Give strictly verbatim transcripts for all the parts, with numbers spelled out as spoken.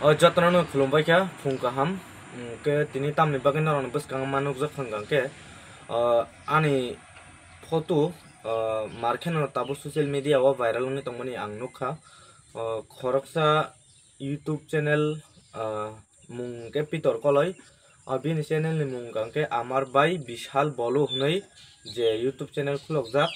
O jotono no khulumbai kha, phung kaham. Hwnkhe tini tamni bagwi norokni bwskango ma nukjak thang kha hwnkhe, o, ani photo, o, mar kheno tabuk social media o viral wngwi tongmani ang nukha. O, khoroksa YouTube channel, o, mung khe Pitor Koloi. O, bini channel ni mung hwnkhe Amar Bai Bishal Bolu hwnwi je YouTube channel khulokjak.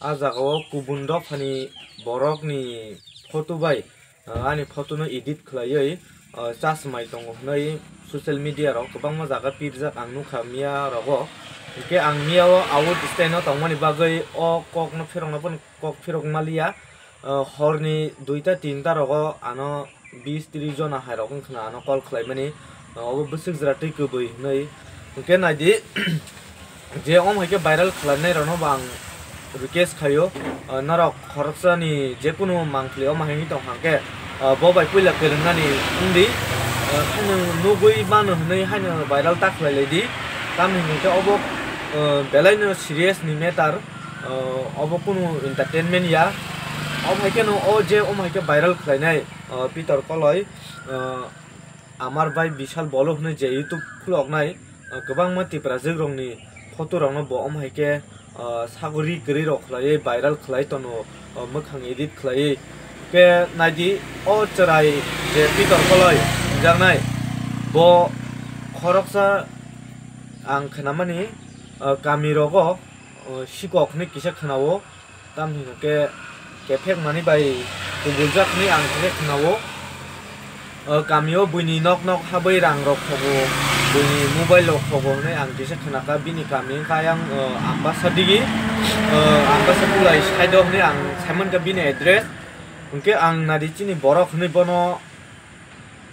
A jagao kubun dophani borokni photo bai, ah, ani photo no edit khlaiwi, ah, chasmai tongo hwnwi social media rok kwbangma jaga pirjak ang nukha miya rogo. Hwnkhe ang miya o out stand o tongmani bagwi o kok no phirokna phano kok phirok maliya. Ah, horni duita tinta rogo ano bis tris jona hai rok wngkhna ano call khlaimani, ah, obo bwswk jwra twi kwbwi hwnwi. Hwnkhe naidi, je omo hai khe viral khlainai rokno bo ang request khaio, ah, norok khoroksani jekunu mangpili omo hai wngwi tong kha hwnkhe, ah, bo bai puila kwrwngnani wngdi, ah, haino nugwi mano hwnwi haino viral ta khlai lai di, tamni hwnkhe obo, ah, belaino serious ni matter, ah, obo kunu entertainment ya, omo hai kheno o je omo hai khe viral khlainai, ah, Pitor Koloi, ah, Amar Bai Bishal Bolu hwnwi je YouTube khuloknai, ah, kwbangma Tiprajwk rokni photo rokno bo omo hai khe, ah, saguri kwrwi rok khlaiwi viral khlai tono, ah, mwkhang edit khlaiwi. Khe naidi o chwrai je Pitor Koloi wngjaknai, bo khoroksa ang khnamani, ah, kami rogo, ah, sikok hwnwi kisa khnao. Tamni hwnkhe kephek mani bai kubuljak hwnwi ang khe khnao. O kamio buini nok nok habwi rang rok khogo, buini mobile rok khogo hwnwi ang kisa khnakha. Bini kami wngkha ayang, o, Ambasa digi, o, Ambasa Kulai side o hwnwi ang saimankha bini address. Hwnkhe ang nadi chini borok hwnwi bono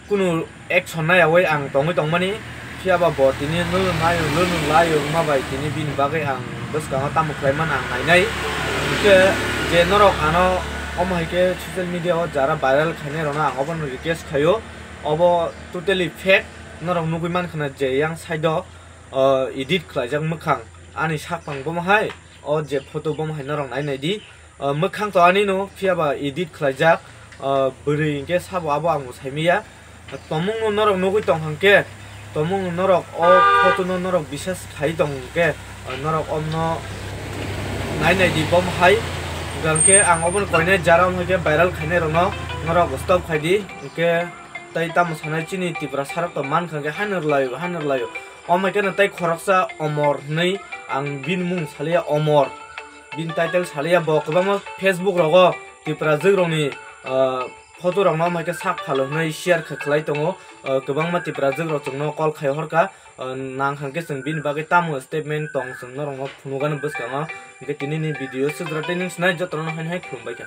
kunu action naiyawi ang tongwi tongmani, phiyaba bo tini lwlwng laio, lwlwng laio wngma bai tini bini bagwi ang bwskango tamo khlaiman ang nainai. Hwnkhe je norok ano omo hai khe social media o jara viral khainai rokno ang obono request khaio, obo totally fake, norok nugwi mankha na je yang side o, o, edit khlaijak mwkhang ani sakphang bomo hai, o je photo bomo hai norok nainai di. O, mwkhang to ani no, phiyaba edit khlaijak, o, bwrwi hinkhe sabo abo ang bo saimanya. Tomung no norok nugwi tong hwnkhe, tomung no norok o photo no norok bisas khai tong hwnkhe, o, norok omno nainai di bom hai. Hwnkhe ang obono koinai jara wngkhe viral khainai rokno norok stop khai di. Hwnkhe tai tamo sanai chini Tripura sarok to mankha hwnkhe haino rwlaio, haino rwlaio. Omo hai kheno tai khoroksa Omor hwnwi ang bini mung saliya, Omor. Bini title saliya, bo kwbangma Facebook rogo Tiprajwk rokni, ah, photo rokno omo hai khe sak phalo hwnwi share khe khlai tongo. Ah, kwbangma Tiprajwk rok chwngno call khai horkha. Ah, nang hwnkhe chwng bini bagwi tamo statement tong chwng norokno phunukgani bwskango. Hwnkhe tinini video sujra tei nwng sinai jotono hai hai khulumbai kha.